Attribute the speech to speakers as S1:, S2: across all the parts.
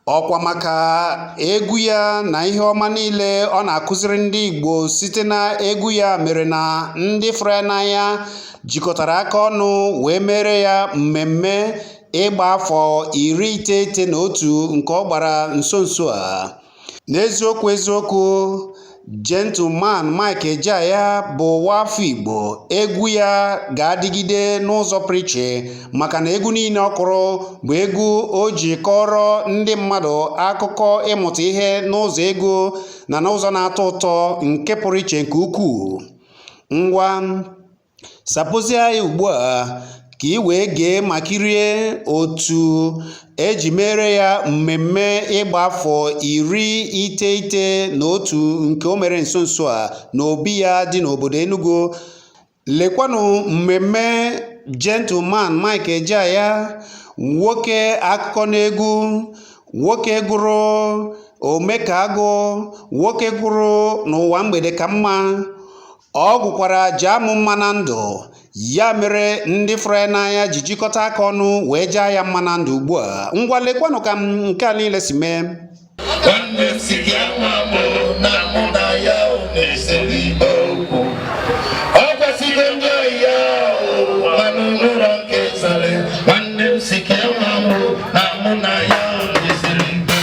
S1: Ọkwa maka egwu ya na ihe ọma niile ọ na-akụziri ndị Igbo site na egwu ya mere na ndị fụrụ ya n'anya jikọtara aka ọnụ wee mere ya mmemme ịgba afọ 91 nke ọ gbara nso nso a. N'eziokwu eziokwu, Gentleman Mike Ejeagha bụ nwaafọ Igbo, egwu ya ga-adịgide n'ụzọ pụrụ iche maka na egwu niile ọ kụrụ bụ egwu o ji kọọrọ ndị mmadụ akụkọ ịmụta ihe n'ụzọ egwu na n'ụzọ na-atọ ụtọ nke pụrụ iche nke ukwuu. Ngwa, sapụzie ya ugbu a ka ị wee gee ma kirie otu e ji mere ya mmemme ịgba afọ 91 nke o mere nso nso a n'obi ya dị n'obodo Enugu. Lekwanụ mmemme Gentleman Mike Ejeagha, nwoke akụkọ n'egwu, nwoke gụrụ Omekagụ, nwoke gụrụ n'ụwa mgbede ka mma. Ọ gụkwara jaa mụ mma na ndụ, ya mere ndị fụrụ ya n'anya ji jikọta aka ọnụ wee jaa ya mma na ndụ ugbu a. Ngwa lekwanụ ka nke a niile si mee.
S2: Nwanne m si gị nwa m na mụ na ya na-esere igbe okwu. Ọ kwesịgo ndị oyi ya mana ụlọ nke zara. Nwanne m si gị nwa m na mụ na ya na-esere igbe.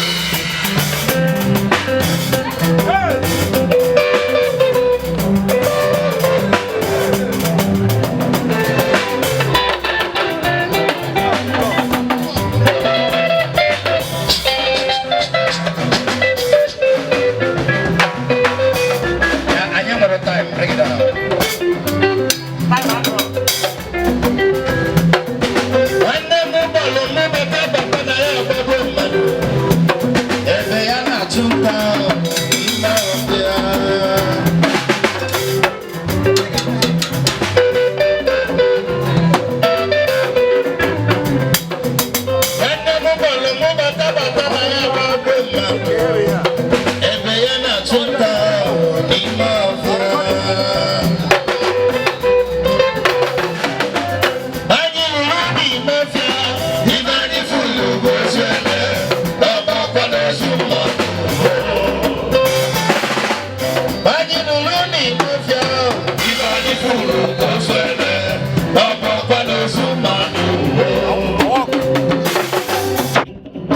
S2: Anyị nwere time, break it down. Nwanne m bọọlụ mmebata bata na ya agbagbo mmadụ. Ebe ya na-achụ nta ime ọbịa. Nwanne m bọọlụ mmebata bata na ya agbagbo mmadụ. Ebe ya na-achụ nta n'ime ọbịa. Anyị ruru n'ime ọfịa, ibe anyị fụlụ bụ ozu ebe, ọba akwa na ozu mmadụ. Anyị ruru n'ime ọfịa, ibe anyị fụlụ bụ ozu ebe, ọba akwa na ozu mmadụ.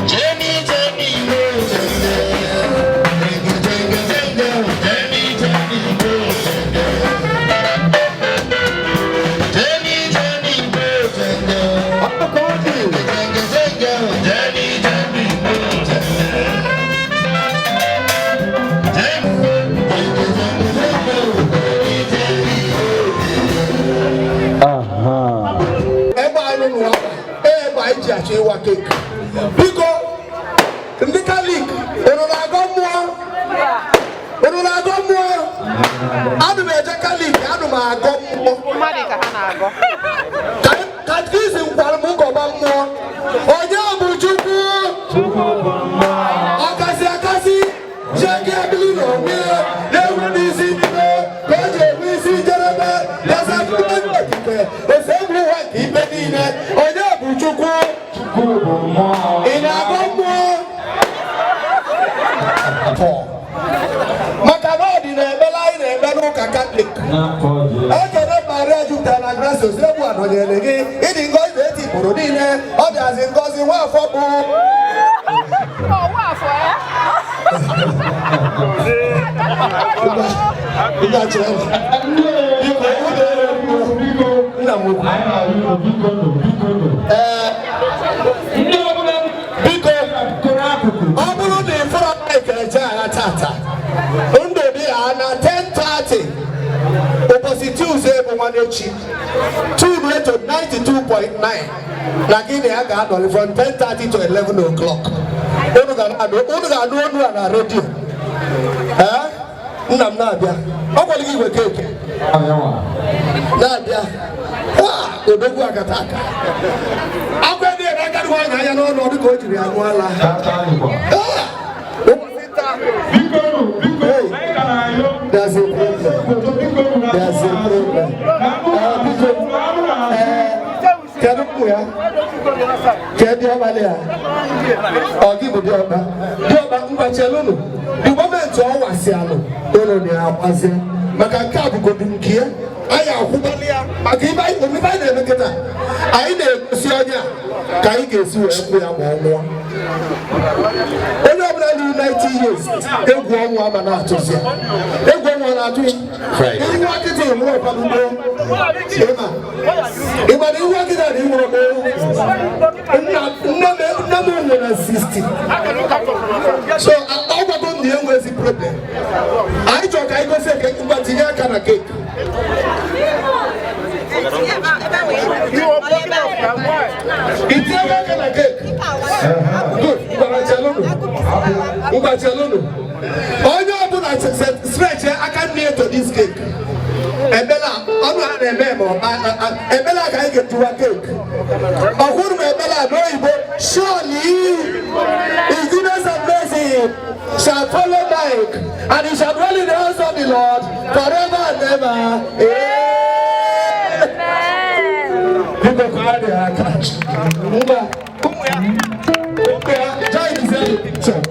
S2: Jeni jeni mo jenge, jenge jenge jenge, jeni jeni mo jenge. Jeni jeni mo jenge, jenge jenge, jeni jeni mo jenge. Jenge jenge jenge, jeni jeni mo
S3: Ebe anyị nọ ebe anyị ji achọ ịwa cake. Biko, ndị Katọlik, unu na-agọ mmụọ? Unu na-agọ mmụọ? Ana m eje Katọlik, ana m agọ mmụọ.
S4: Mmadụ ka ha na-agọ.
S3: Catechism gwara m gọba mmụọ. Onye bụ Chukwu? Ọkasị akasị jeke ebili na onwe na-enwe n'isi bido ka o ji enwe isi njedebe okike osegbu ụwa nke ikpe niile. Onye bụ Chukwu? Ị na-agọ mmụọ? Maka na ọ dị na-ekpere anyị na-ekpe n'ụka Katọlik. Ekele Maria jupụtara na grace, osegbu anọnyere gị, ịdị ngọzi na-eti ikporo niile, ọ dịazị ngọzi nwaafọ bụ
S4: Ọwa afọ ya.
S3: Biko, nna m ukwu. Ee, biko, ọ bụrụ na ị fụrụ Mike Ejeagha tata, ndụ dị ya na 10:30 ụbọchị Tuesday bụ nwanne echi, tune to 92.9 na gị na ya ga-anọrị from 10:30 to 11 o'clock. Unu ga-anụ onu a na redio. Ee, nna m na-abịa, ọ gwara gị igwe cake na-abịa. Ah, odogwu akata aka akwa dị ebe aka nwaanyị anya n'ọnụ ọdụ ka o jiri aṅụ ala. Ah, ụbọchị taa. Hey, there's a problem. There's a problem. Ah, biko, kedu ụmụ ya? Ka diọkpala ya, ọ gị bụ diọkpa? Diọkpa, mgbachelụnụ. The moment ọ wasị alụ ụlọ na-agbazie, maka nke a bụgodu nke ya, anyị akwụbala ya maka ibe anyị omume anyị na-eme kịta. Anyị na-egosi onye a ka anyị ga-esi wee kwụ ya ma ọ nwụọ. Onye ọbụla ruru 90 years, egwu ọnwụ ama na-atụzi ya. Egwu ọnwụ ọ na-atụ ya? Ihu akịta ịmụrụ ọkwadugbo ịma ịma na ihu akịta na ịnwụrụ gboo. Nna nne m, nne m nwere na 60, so ọ gwago m na enwezi problem. Anyị chọrọ ka anyị gosi eke. Ngwa, tinye aka na cake. Itinye aka na cake. Good. Ngwa, chelụnụ, ngwa, chelụnụ. Onye ọbụla stretch aka nne to this cake. Ebela ọnụ a na-eme ma ebela ka anyị ga-etiwa cake. Ọhụrụ m ebela n'oyibo: "Surely his goodness and mercy shall follow Mike, and he shall dwell in the house of the Lord forever and ever. Amen." Biko, ka ọ dị aka. Ngwa, ụmụ ya, ụmụ ya, join the picture.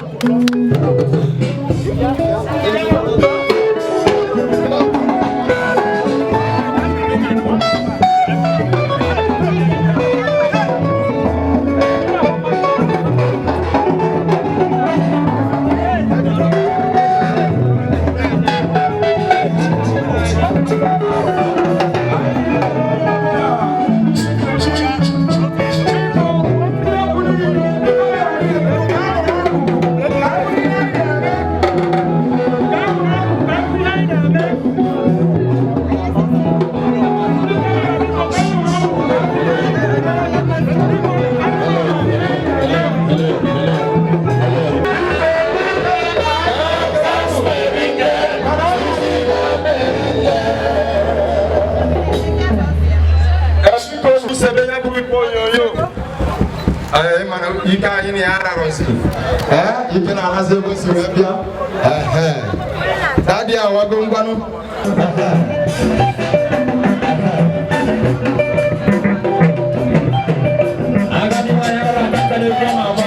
S2: Biko, sebe ya bụ ikpe onyonyo. Ee, mana ike anyị na ya ararọzi. Ee, ike na-anazi ebe o si wee bịa. Ehe. Daddy awago, ngwanụ.
S5: Agadi nwanyị ara aka n'egwu ọ na-agba.